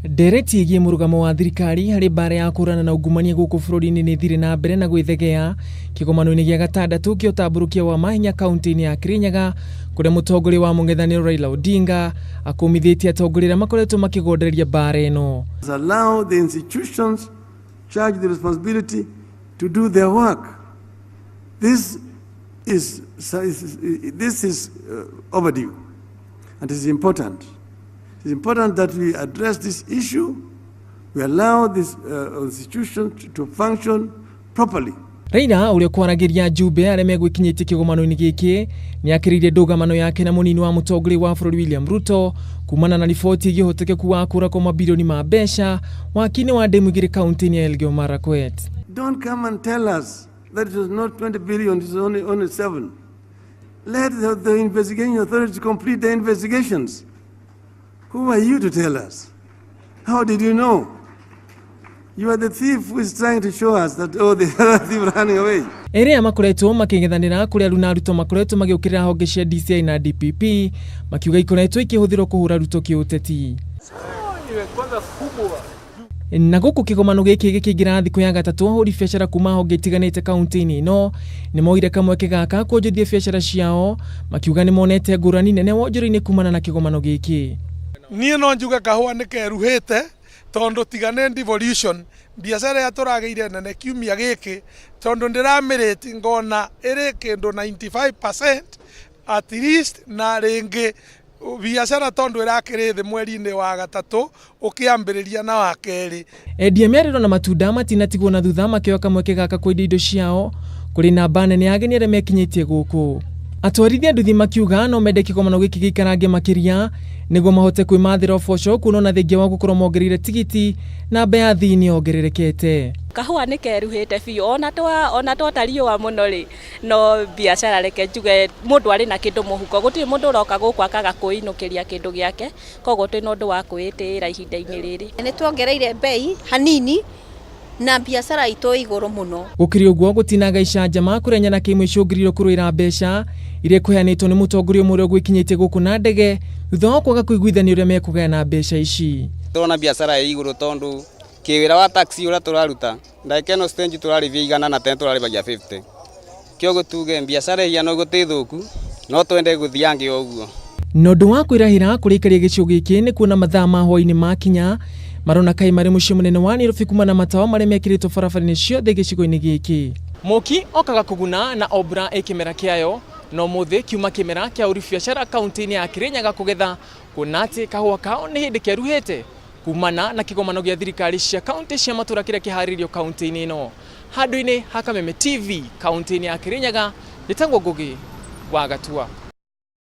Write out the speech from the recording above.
Ndereti ĩgiĩ mũrũgamo wa thirikari harĩ mbara ya kũhũrana na ungumania gũkũ bũrũri-inĩ nĩ ĩthire na mbere na gwĩthegea kĩgomano-inĩ gĩa gatandatũ kĩa ũtambũrũkia wa mahinya kaunti-inĩ ya Kirinyaga, kũrĩa mũtongoria wa mũng'ethanĩro Raila Odinga akũmithĩtie atongoria arĩa makoretwo makĩgondereria mbara ĩno. Allow the institutions charged the responsibility to do their work. This is overdue and it is important. It is important that we address this issue, we allow this institution to function properly. Raila, ũrĩa kwaragĩria njumbe arĩa megwĩkinyĩtie kĩgomano-inĩ gĩkĩ, nĩ akĩrĩire ndũgamano yake na mũnini wa mũtongoria wa bũrũri William Ruto kumana na riboti ĩgiĩ ũhotekeku wa kũra kwa mabirioni ma mbeca waki-inĩ wa ndemu igĩrĩ kaunti-inĩ ya Elgeyo Marakwet. Don't come and tell us that it was not 20 billion, it was only 7. Let the investigating authorities complete their investigations. Who are you to tell us? How did you know? You are the thief who is trying to show us that, oh, the other thief running away. Erĩa makoretwo makĩng'ethanĩra, kũrĩa aruna arutwo makoretwo magĩũkĩrĩra honge cia DCI na DPP, makiuga ikoretwo ikĩhũthĩrwo kũhũra Ruto kĩũteti. Na gũkũ kĩgomano gĩkĩ gĩkĩingĩra thikũ ya gatatũ, ahũri biacara kuma honge itiganĩte kaunti-inĩ ĩno nĩ moire kamweke gaka kuonjorithia biacara ciao, makiuga nĩ monete ngũrani nene wonjoria-inĩ kumana na kĩgomano gĩkĩ. Niĩ no njuge kahũa nĩ keruhĩte, tondũ tiga nĩ devolution, biacara ĩrĩa tũragĩire nene kiumia gĩkĩ, tondũ ndĩramĩrĩti ngona ĩrĩ kĩndũ 95% at least, na rĩngĩ biacara tondũ ĩrakĩrĩ thĩ mweri-inĩ wa gatatũ ũkĩambĩrĩria na wa kerĩ. Endia mĩarĩro na matunda matinatigwo na thutha, makĩoya kamweke gaka kwendia indo ciao kũrĩ namba nene ya ageni arĩa mekinyĩtie gũkũ. Atwarithia nduthi makiuga no mende kĩgomano gĩkĩ gĩikarange makĩria nĩguo mahote kwĩmathĩra ũboco, kuona ona thengia wa gũkorwo mongereire tigiti, namba ya athii nĩ yongererekete. Kahũa nĩ keruhĩte biũ, ona twa ona twota riũa mũno rĩ, no biacara, reke njuge mũndũ arĩ na kĩndũ mũhuko, gũtirĩ mũndũ ũroka gũkũ akaga kwĩinũkĩria kĩndũ gĩake, koguo twĩna ũndũ wa kwĩĩtĩĩra ihinda-inĩ rĩrĩ. Nĩ tuongereire bei hanini na biacara itũ igũrũ mũno. Gũkĩrĩ ũguo, gũtinaga icanjama kũrĩa nyanake imwe icũngĩrĩirio kũrũĩra mbeca iria ikũheanĩtwo nĩ mũtongoria ũmwe ũrĩa ũgwĩkinyĩtie gũkũ na ndege, thutha wa kwaga kũiguithania ũrĩa mekũgayana mbeca ici. Tũrona biacara ĩ igũrũ, tondũ kĩwĩra wa taxi ũrĩa tũraruta ndagĩka ĩno, stage tũrarĩbia 100 na tene tũrarĩbagia 50. Kĩoguo tuge biacara ĩhiana ũguo tĩ thũku, no twende gũthiange o ũguo. Na ũndũ wa kwĩrahĩra kũrĩa ikaria gĩcigo gĩkĩ nĩ kuona mathaa ma hwaĩ-inĩ makinya, marona kaĩ marĩ mũciĩ mũnene wa Nairobi kuma na matawa marĩa mekĩrĩtwo barabara-inĩ ciothe gĩcigo-inĩ gĩkĩ. Mũki okaga kũguna na o mbura ĩ kĩmera kĩayo, no mũthĩ kiuma kĩmera kĩa ũri biacara kaunti-inĩ ya Kirinyaga kũgetha, kuona atĩ kahũa kao nĩ hĩndĩ keruhĩte kumana na kĩgomano gĩa thirikari cia kaunti cia matũra kĩrĩa kĩharĩrĩirio kaunti-inĩ ĩno. Handũ-inĩ ha Kameme TV kaunti-inĩ ya Kirinyaga, njĩtagwo Ngugi wa Gatua.